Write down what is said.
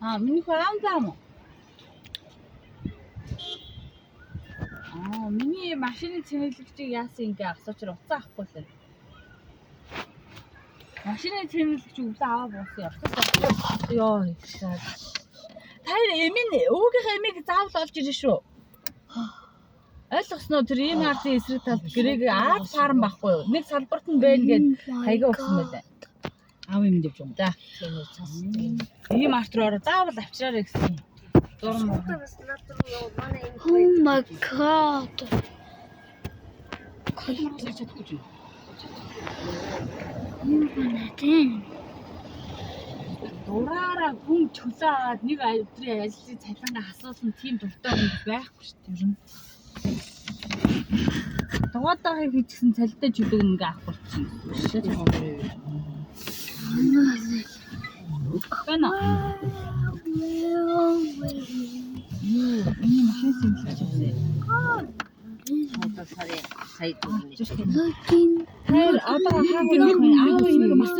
Аа, миний хүү аав заа юм уу? Аа, миний машины цэнэглэгчийг яасан ингээ асуучаар уцаа авахгүй л байна. Машины цэнэглэгч өвлөө аваа буусан явцсан. Йоо, ихсаа. Та эмийн өвгийнхээ эмийг заавал олж ирнэ шүү. Ойлгосноо тэр ийм ардын эсрэг талд гэрээг Аз фарм байхгүй юу? Нэг салбарт нь байна гэд хаягаа өгсөн байлаа. Аав юм дэвж юм. За. Тийм цас. Ийм арт руу ороо заавал авчираарай гэсэн. Зурм уу. Бас над руу яа манай энэ Oh my god. Чадахгүй юм. Юу байна тийм? Дураараа хүн чөлөө аваад нэг өдрийн ажлын цалингаа асуусан тийм дуртай хүн байхгүй шүү дээ ер нь. Дугаатайг хийчихсэн цалинтай чөлөөг ингээ авах болчихсон гэсэн үг шүү дээ. Байна. Юу, энэ машин сэнгэлж явсан. одоо сарын сая төгрөг. Looking Тэр одоо хаагүй аав энийг мас